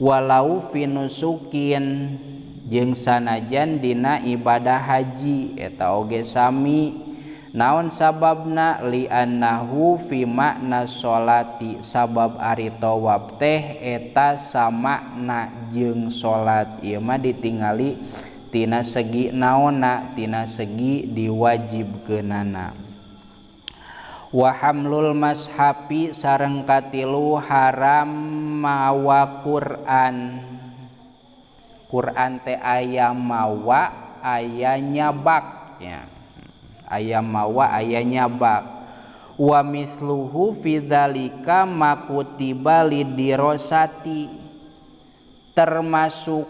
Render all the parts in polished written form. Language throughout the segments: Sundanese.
Walau finusukin jeung sanajan dina ibadah haji eta oge sami. Naon sababna li annahu fi makna sholati sabab ari tawaf teh eta samakna jeung salat. Ieu mah ditingali tina segi naonna, tina segi diwajibkeunana. Wa hamlul mashafi sareng katilu haram mawa Quran. Quran teh aya mawa aya nyabak nya. Aya mawa aya nyabak. Wa misluhu fi dzalika makutiba lidirosati termasuk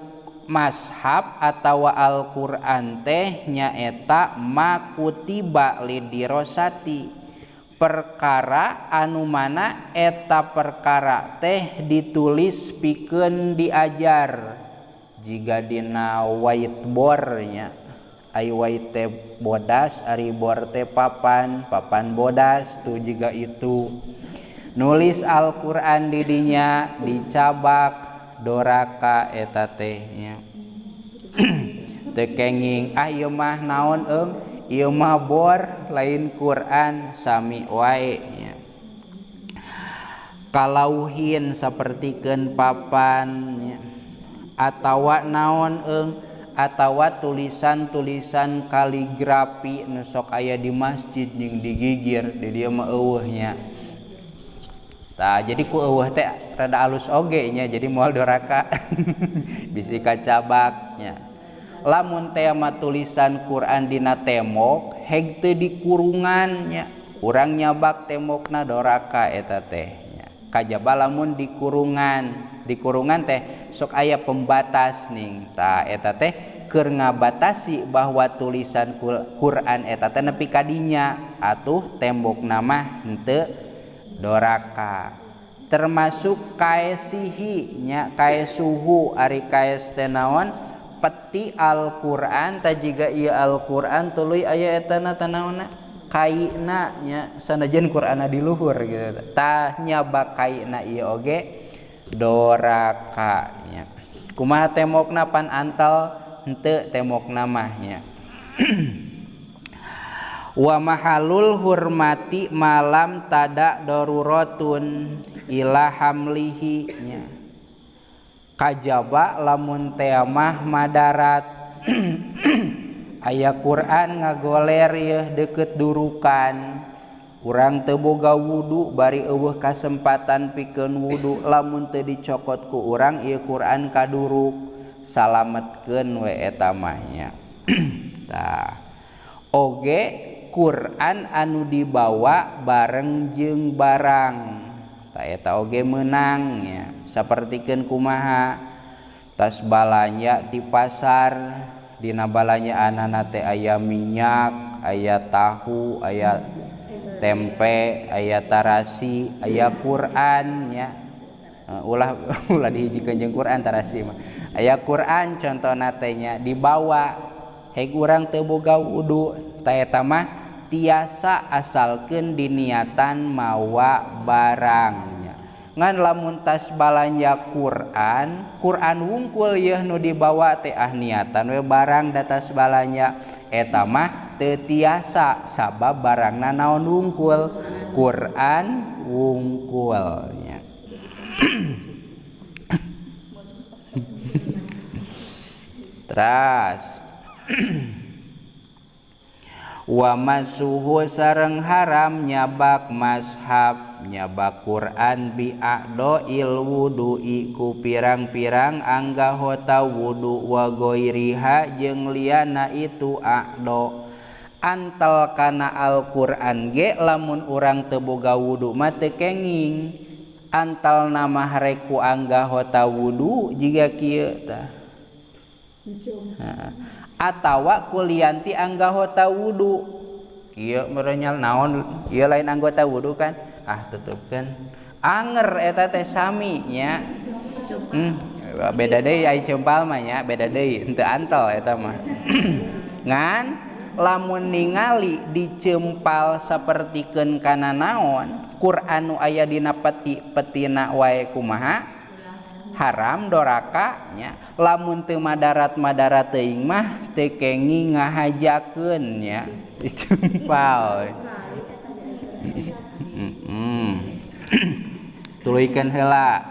mashab atawa Al-Qur'an teh nyaeta makutiba lidirosati perkara anu mana eta perkara teh ditulis pikeun diajar jiga dina whiteboard nya. Ai white teh bodas, ari bor teh papan, papan bodas tuh jiga itu. Nulis Al-Qur'an di dinya dicabak doraka eta teh nya. Teu kenging ah ieu mah naon eung? Ieu mah bor lain Quran sami wae nya. Kalauhin sapertikeun papan nya. Atawa naon eung? Atawa tulisan-tulisan kaligrafi nu sok aya di masjid jeung digigir di dieu mah eueuh nya. Tah jadi ku eueuh teh rada alus oge nya jadi moal doraka bisi kacabak nya. Lamun teh mah tulisan Quran dina tembok heg teu dikurungan nya. Urang nyabak tembokna doraka eta teh nya. Kajaba lamun dikurungan, dikurungan teh sok aya pembatas ning. Tah eta teh keur ngabatasi bahwa tulisan Quran eta teh nepi ka dinya atuh tembokna mah henteu doraka. Termasuk kaesihi nya, kaesuhu ari kaes teh naon? Peti Al-Qur'an ta jiga ieu Al-Qur'an tuluy aya etana tanaonna kaina nya sanajan Qur'anna di luhur gitu. Tah nyabak kaina ieu oge doraka nya. Kumaha tembokna pan antal henteu tembokna mah nya. Wa mahalul hurmati malam tada daruratun ila hamlihi nya. Kajaba lamun teh mah madarat aya Quran ngagoler yeuh deukeut durukan urang teu boga wudu bari eueuh kasempatan pikeun wudu lamun teu dicokot ku urang ieu Quran kaduruk salametkeun we eta mah nya. Tah oge Quran anu dibawa bareng jeung barang tah eta oge meunang nya. Sapertikeun kumaha tas balanja ti pasar dina balanyaanana teh aya minyak, aya tahu, aya tempe, aya tarasi, aya Quran nya. Ulah ulah dihijikeun jeung Quran tarasi mah. Aya Quran contona teh nya dibawa heg urang teu boga wudu tah eta mah tiasa asalkeun diniatan mawa barang nya. Ngan lamun tas balanja Quran, Quran wungkul yeuh nu dibawa teh ah niatan we barang da tas balanja eta mah teu tiasa sabab barangna naon wungkul? Quran wungkul nya. Teras wa masuhu sareng haram nyabak mashab nyabak Quran bi a'doil wudu'i ku pirang-pirang anggahota wudu wa goiriha jeung liana itu a'do. Antel kana Al-Qur'an ge lamun urang teu boga wudu mah teu kenging. Antel nama rek ku anggahota wudu jiga kieu tah. Atawa kulianti anggahota wudu kieu merenyal naon ieu lain anggota wudu kan ah tutupkeun anger eta teh sami nya. Beda deui ai cempal mah nya beda deui henteu antel eta mah. Ngan lamun ningali dicempal sapertikeun kana naon Quran nu aya dina peti petina wae kumaha Haram doraka nya. Lamun teu madarat-madarat teuing mah teu kenging ngahajakeun nya. Dicempal. Tuluykeun heula.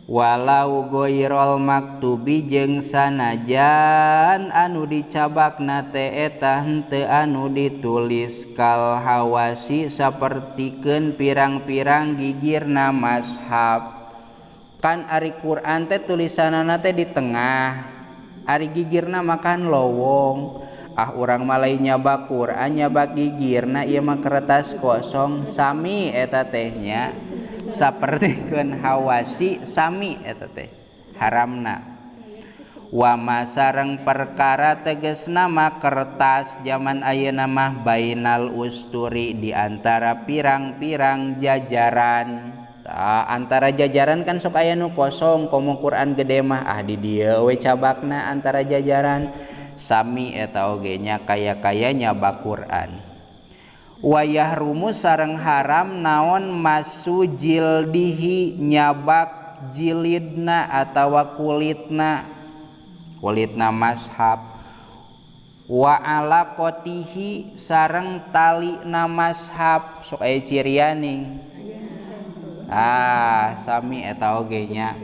Walau goirol maktubi jeung sanajan anu dicabakna teh eta henteu anu ditulis kal hawasi sapertikeun pirang-pirang gigirna mashab. Kan ari Quran teh tulisanana teh di tengah, ari gigirna makan lowong. Ah urang mah lain nyabak Quran nyabak gigirna ieu mah kertas kosong sami eta teh nya. Sapertikeun hawasi sami eta teh haramna. Wa ma sareng perkara tegasna mah kertas zaman ayeuna mah bainal usturi di antara pirang-pirang jajaran. Tah antara jajaran kan sok aya nu kosong komo Quran gede mah ah di dieu we cabakna antara jajaran sami eta oge nya kaya-kaya nyabak Quran. Wayah rumus sareng haram naon masu jildihi nyabak jilidna atawa kulitna, kulitna mashab. Wa alaqatihi sareng talina mashab sok aya cirianing. Ah sami eta oge nya.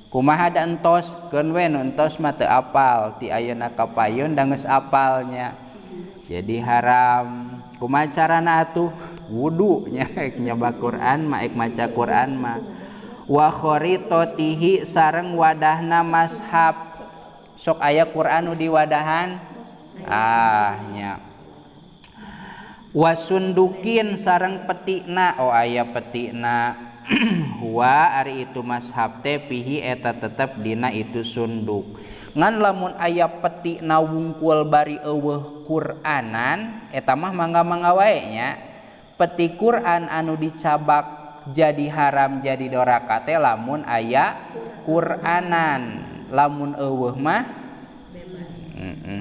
Kumaha da entos keun we nu entos mah teu apal ti ayeuna ka payun da geus apalnya. Jadi haram. Kumaha carana atuh wudu nya ek nyabak Quran mah ek maca Quran mah. Wa kharitatihi sareng wadahna mashab sok aya Quran nu diwadahan ah nya. Wa sundukin sareng petikna oh aya petikna. Wa ari itu mashab teh pihi eta tetep dina itu sunduk. Ngan lamun aya petikna wungkul bari eueuh Qur'anan eta mah mangga-mangga wae nya. Peti Quran anu dicabak jadi haram jadi doraka teh lamun aya Qur'anan. Lamun eueuh mah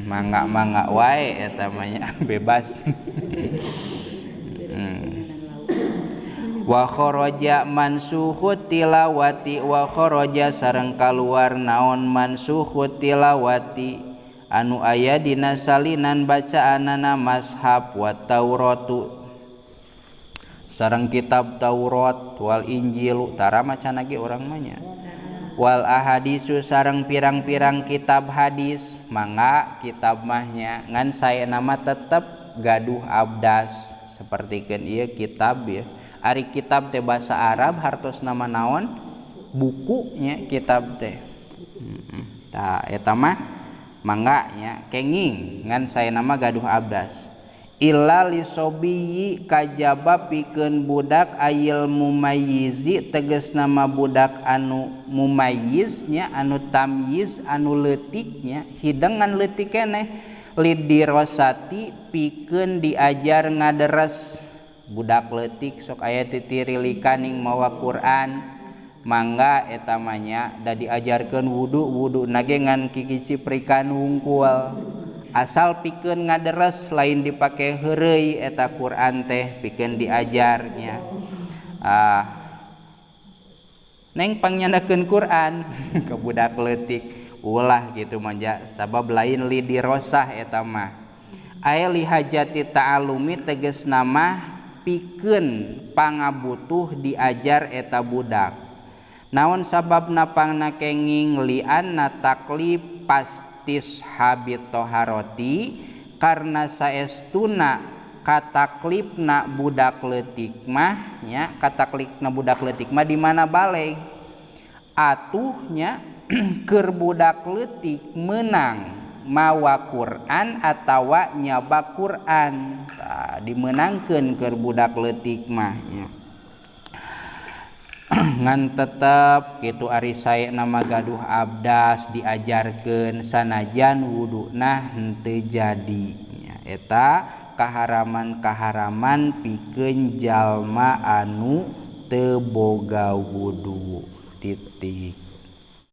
mangga-mangga wae eta mah nya bebas. Wa kharaja mansukhut tilawati wa kharaja sareng kaluar naon mansukhut tilawati anu aya dina salinan bacaanana mashab wa Tauratu sareng kitab Taurat wal Injil tara maca ge urang mah nya wal ahadisu sareng pirang-pirang kitab hadis mangga kitab mahnya ngan saena mah tetep gaduh abdas sapertikeun ieu kitab ya. Ari kitab teh bahasa Arab hartos nama naon bukunya kitab teh. Tah eta mah mangga nya kenging ngan saena mah gaduh abdas. Illa lisobiyi kajaba pikeun budak ayil mumayyizi tegas nama budak anu mumayyiznya anu tamyiz anu leutiknya hidengan leutik keneh lidirosati pikeun diajar ngaderes. Budak leutik sok aya titirilikan ning mawa Quran mangga eta mah nya da diajarkeun wudu wudu nage ngan kikiciprikan wungkul asal pikeun ngaderes lain dipake heureuy eta Quran teh pikeun diajarnya. Ah neng pangnyandakeun Quran ke budak leutik ulah gitu manja sabab lain lidirosah eta mah. Aya li hajati ta'alumi tegas nama pikeun pangabutuh diajar eta budak. Naon sababna pangna kenging lianna taklif pastis habit toharoti karena saestuna kataklifna budak leutik mah nya kataklifna budak leutik mah di mana baleg atuhnya keur budak leutik menang mawa Quran atawa nyabak Quran. Tah dimenangkeun keur budak leutik mah nya. Ngan tetep kitu ari saena mah gaduh abdas diajarkeun sanajan wuduna henteu jadi nya. Eta kaharaman-kaharaman pikeun jalma anu teu boga wudu titik.